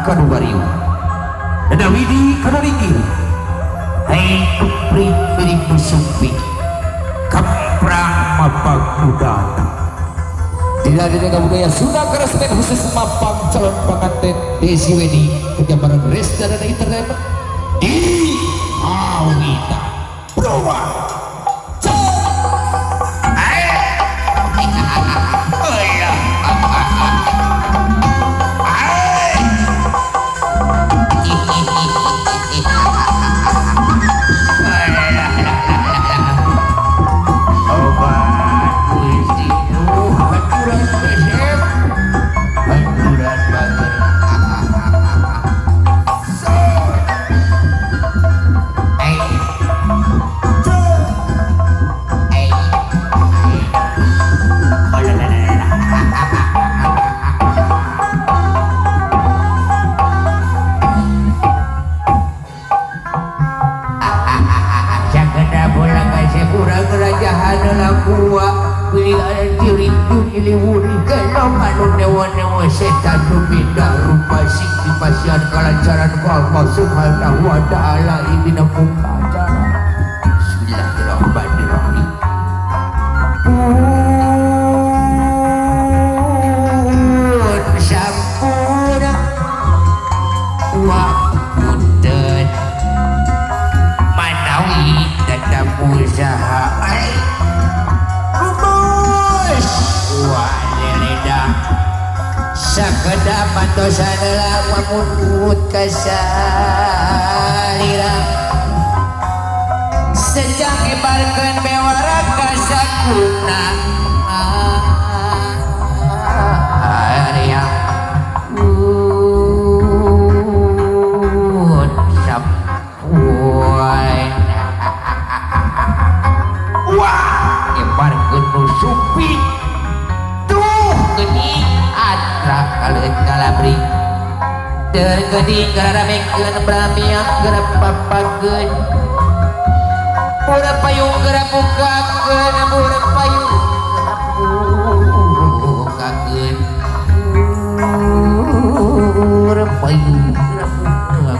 Kanu bariu dada widi kanu linggih hai kepring miring nu sumping kaprang mapag nu datang. Tidak ada budaya Sunda karesmen khusus mapag calon panganten Desi Weni kejabaran Resta dan Entertainment di Awita Prowa. Kalancaran Allah Subhanahu wa ta'ala ini muka acara. Bismillahirrahmanirrahim. Pun sampura wa punten manawi tetap usaha rumus wa leleda sakedap pantosan lamun kasalira sejak ebarkeun bewara kasakuna area un sapuan wah ebarkeun nu supi tuh geuning atra kaleut kalabri tergeding garamekeun bramiang garap papakeun murah payung garap bukakeun murah payung garap bukakeun murah payung garap bukakeun.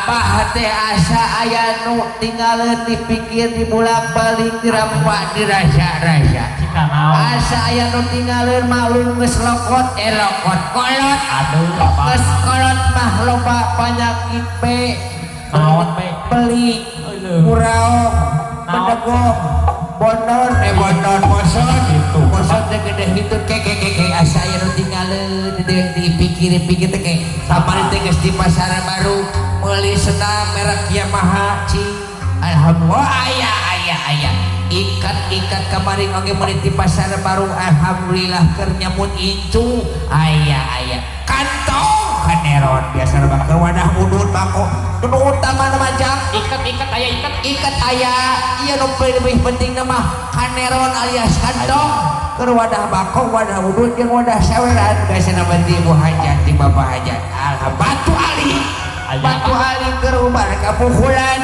Abah teh asa aya nu tinggalin dipikir dibulak-balik dirampak dirasa-rasa. Cika naon? Asa aya nu tinggalin maklum geus lokot lokot kolot. Aduh, Abah. Geus kolot mah loba panyakit B. Naon, B? Beli, Aduh. kuraong, Naon? bedegong, bondon, bondon, boson, Gitu. boson teh gede hitut ke ke ke ke asa aya nu tinggalin dipikir-pikir teh ke kamari teh geus di pasar baru meuli sendal merek Yamaha cing. Alhamdulillah aya aya aya ikat-ikat kamari oge meuli di pasar baru alhamdulillah keur nyamut incu aya aya kantong kaneron biasa mah keur wadah udud bako nu utama mah jang. Ikat-ikat aya ikat. Ikat aya iya nu lebih penting mah kaneron alias kantong keur wadah bako wadah udud jeung wadah saweran biasana mah ti ibu hajat ti bapak hajat. Alhamdulillah batu ali. Aya. Batu ali keur ubar kapukulan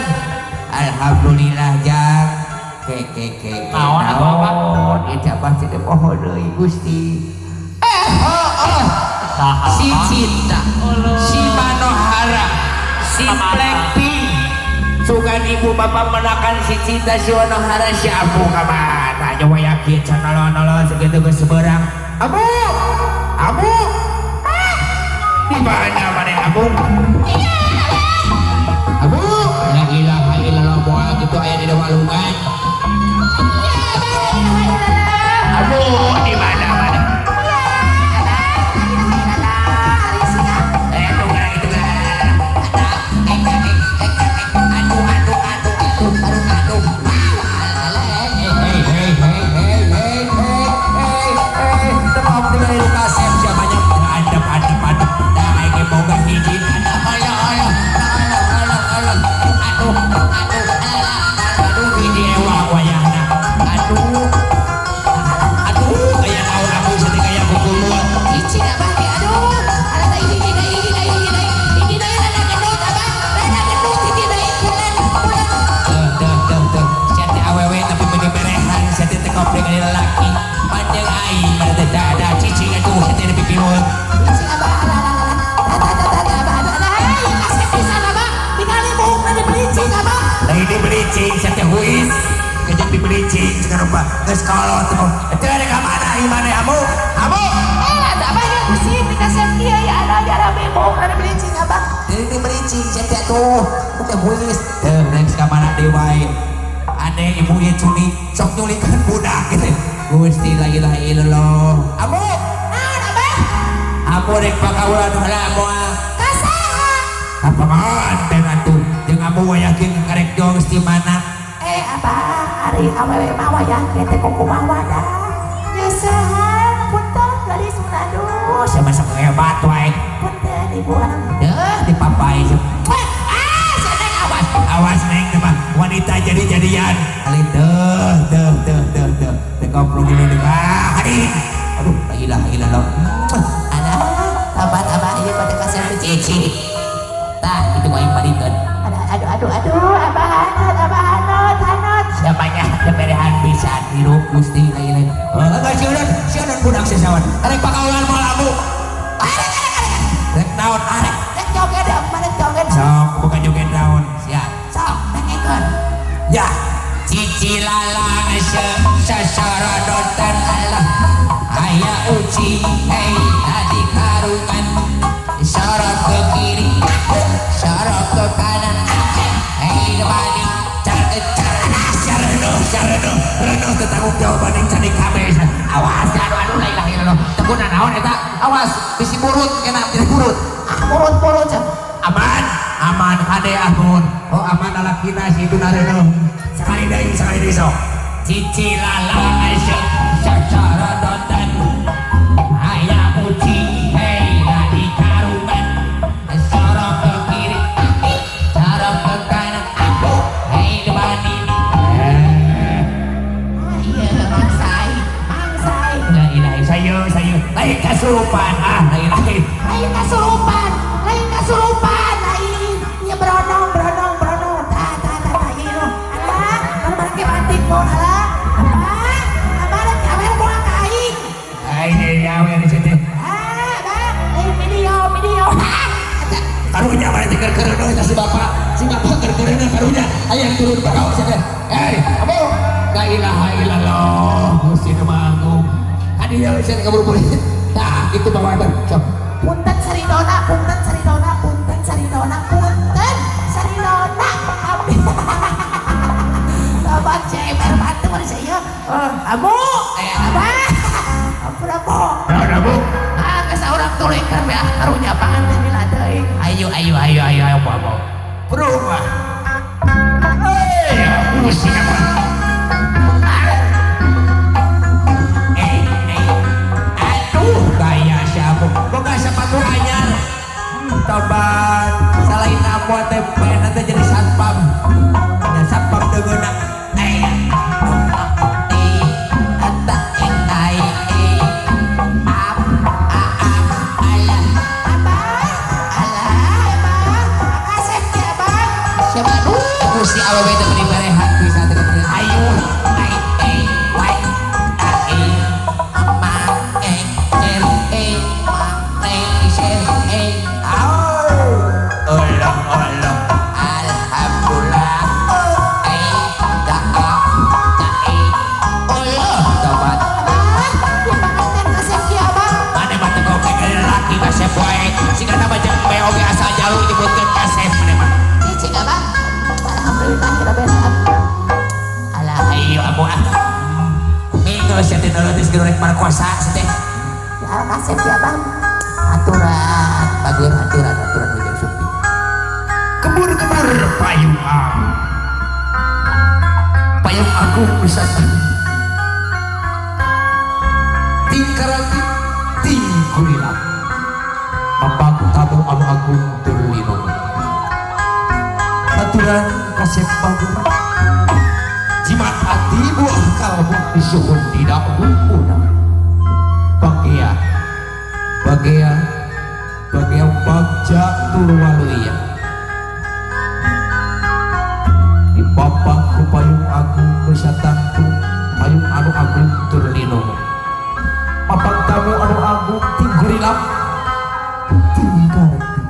alhamdulillah jang ke ke ke ke. Naon atuh, Abah? Naon ieu abah teh poho deui Gusti oh oh. Saha? Si Cinta, si Manohara, si Kamana? Blackpink. Sugan ibu bapak menakan si Cinta, si Manohara, si Abu kamana nyawa yakin canolon-nolon segitu ke seberang. Abu, Abu, ah, di mana mana Abu? Abu, la ilaha illallah moal gitu aya di walungan. Abu, di mana mana? Tunggu itu. Aduh, aduh, aduh, aduh, aduh, aduh. Hei, hei, hei, hei, hei, hei, hei, hei. Tepok dengan lu kasep siapanya adep, adep, adep. Dah aing boga hiji. Aduh, alah, alah, alah, alah, alah. Aduh, aduh, alah. Aduh, hiji ewa wayahna. Aduh. Aduh, kaya naon aku sedih kaya kukulun. Cicing abah ge aduh. Alah teh hiji deui hiji deui hiji deui. Hiji deui rada gendut abah. Rada gendut hiji deui pulen pulen. Tuh, tuh, tuh, tuh. Sia teh awewe tapi meuni berehan, sia teh teh komplek ari lalaki. Panjang aing pada teh dada cicing atuh sia teh nepi piwet. Cicing abah alah alah alah. Tata tata tata abah aduh alah. Hai kasep pisan abah. Tingali buukna di belicing abah. Lain di belicing sia teh huis. Kejep di belicing sekarang mah geus kolot teh. Teu ada ka mana ieu maneh Abu? Abu. Eh lah abah ya pusing dikasep kieu ya alah ya rabbi buukna di belicing abah. Teu di belicing sia teh atuh. Teh huis. Teu next ka mana deui wae. Aneh ibu ieu culik sok nyulikan budak gitu. Gusti la ilaha illallah. Abu. Naon abah? Abu rek pakaulan heula moal. Ka saha? Apa manten atuh jeung abu yakin karek jong di mana? Eh abah, ari awewe mah wayah kieu teh kumaha wadah. Nyesehan punten gadis aduh. Sama sama hebat wae. Punten ibu anak. Deuh dipapai. Ah, si Neng awas. Awas neng teh mah wanita jadi-jadian. Kali deuh deuh deuh deuh deuh. Teh koplok dulu deui. Ah, aing. Aduh, la ilaha illallah. Alah, tabat abah ieu pada kasep Cici. Tah, itu aing palikeun. Aduh, aduh, aduh, aduh, abah hanot, abah hanot, hanot. Siapanya teberehan bisa hirup Gusti la ilaha illallah. Oh, enggak sieun, sieun budak sesawan. Arek pakaulan moal abu. Arek, arek, arek. Rek naon arek? Rek joget, abah rek joget. Sok, bukan joget naon. Siap. Sok, dengekeun. Ya, cici lalang sesorodotan alah. Aya uci, hei, tadi karungan. Sorot ke kiri, sorot ke kanan. Hei, debani, car car, sarenuh, sarenuh, renuh tanggung jawab banding cari kabeh. Awas, aduh, aduh, la ilaha illallah. Tekuna naon eta? Awas, bisi burut, kena bisi burut. Ah, burut, burut. Aman, aman, kade amun. Oh, aman lalakina si itu narenuh. Sekali deui, sekali deui sok. Cici lalang sesorodotan. Aya uci, hei, di karungan. Sorot ke kiri, sorot ke kanan. Hei, debani. Ah, iya, mangsai, mangsai. La ilaha sayu, sayu. Lain kasurupan, ah, la ilaha. Lain kasurupan, lain kasurupan, lain. Ieu beronong, beronong, beronong. Ta, ta, ta, ta, ieu. Alah, mana-mana ke batik mon, alah. Abah, abah, rek awer moal ka aing. Ai, deui awer di situ. Ah, abah, lain video, video. Ah, Karunya mana teh keur-keur si bapak. Ilallah, Gusti nu Maha Agung. Kadieu sia ngabuburit. Tah, kitu Bapak Eber. Sok. Punten saridona, punten saridona, punten saridona, punten saridona. Abdi. Sobat CMR bantu mana saya. Abu, abah. Ampun abu. Naon abu? Ah, geus urang tuluykeun we ah karunya panganten lila teuing. Ayo ayo ayo ayo ayo abu abu. Berubah. Eh, pusing apa? Aduh, gaya siapa? Boga sepatu anyar. Tobat. Salahin aku teh pengen teh jadi satpam. Ya satpam deungeuna. Gusti awewe teh meni barehat bisa teh meni ayo ai e y a e ma e r e ma e c e Allah Allah alhamdulillah e da a da e Allah tobat Abah, ya panganten kasep ki abah. Mane mah teu goke laki kasep wae sigana mah jeung oge asal jalur nyebutkeun kasep mane mah. Cicing abah. Alhamdulillah rabbil alamin. Alah ayo abu ah. Minggu sia teh noleutis geus rek markosa sia teh. Ya kasep ya bang. Aturan, bagus aturan, aturan ujung supi. Kebur-kebur payung aku. Payung aku bisa tingkarati tingkulila. Mapang tamu anu agung turlino. Aturan kasep bagus. Jimat hati buah kalbu disuhun tidak guna. Bagia, bagia, bagia bagja turwaluya. Dipapang ku payung agung bersatangku payung anu agung turlino. Mapang tamu anu agung tinggurilap tingkarti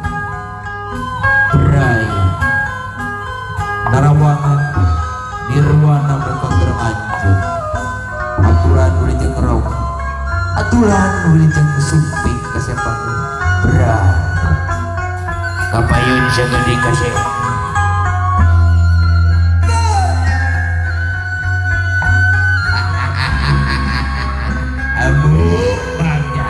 berai narawangan nirwana muka geranjut aturan wilujeng rong aturan wilujeng sumping kasepang berai kapayun sagede kasep abu bangga.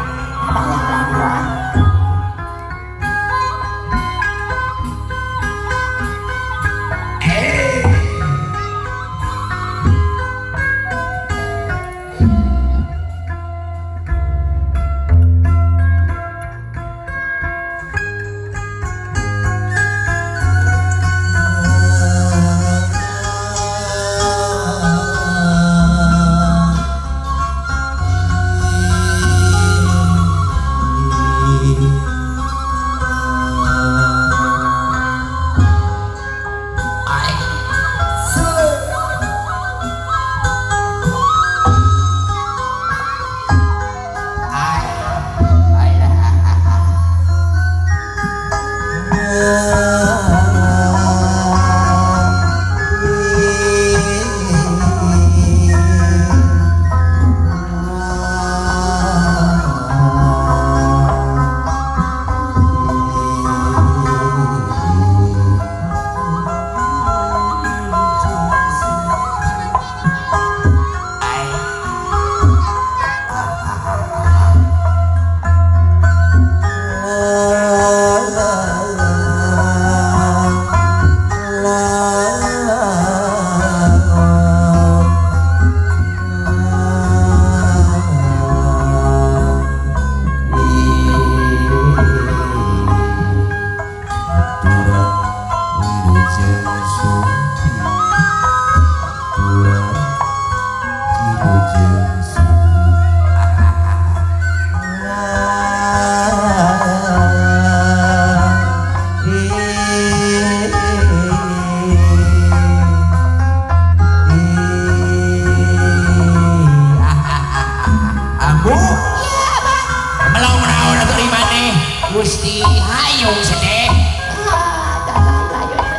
Gusti hayung sedeh.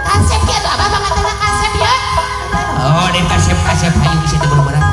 Kasep ya, abah banget kasep ya. Oh, di kasep kasep hayung sedeh bener-bener.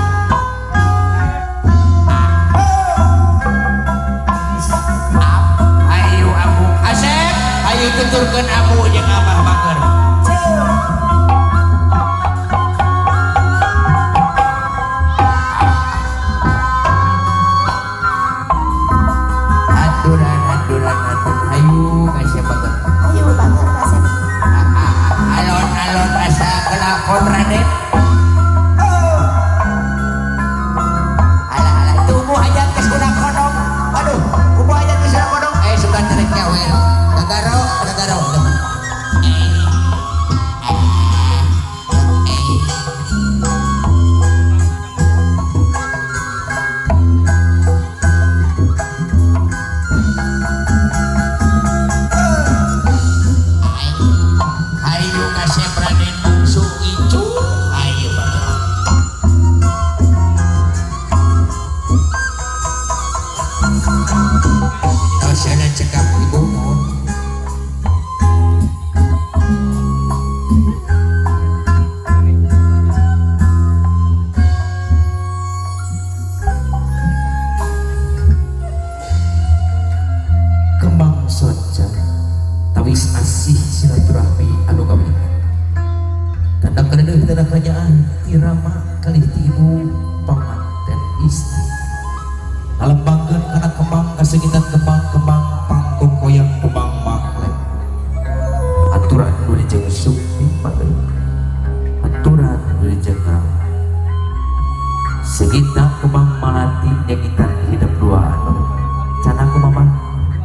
Kalembangkeun kana kembang kasegitan kembang-kembang pangkong koyang kembang mangklek. Aturan wilujeng sumping bae. Aturan wilujeng segita kembang malati nyagitan hidup dua anu. Cana aku mama,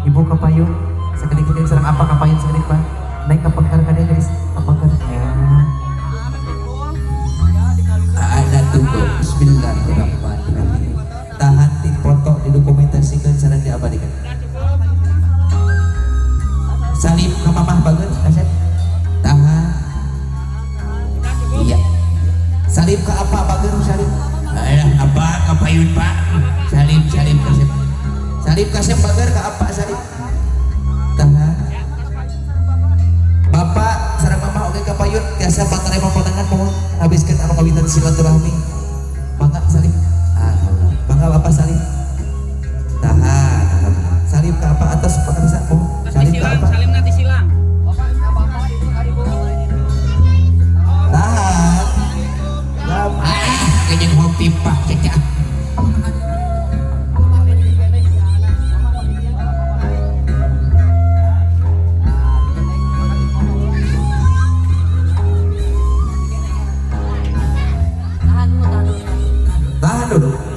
ibu kapayun, sakedik-kedik sareng apa kapayun sakedik pak. Naik ka pengkar kadieu geus kapengkar ya. Ada tunggu. Bismillahirrahmanirrahim. Tahan di foto didokumentasikan sareng diabadikan. Salim ke mamah bageun kasep. Tahan. Iya. Salim ke apa bageun salim? Alah, apa kapayun pak? Salim salim kasep. Salim kasep bager ke apa salim? Tahan. Bapak sareng mama oge kapayun tiasa patarema pantangan mohon habiskeun anu kawitan silaturahmi. Mangga salim. Alhamdulillah. Mangga bapak salim. Tahan. Alhamdulillah. Salim ke apa atas Pak bisa mohon. Salim ke apa? Salim nanti silang. Tahan. Ah, kayaknya hobi pak caca. Tahan dulu.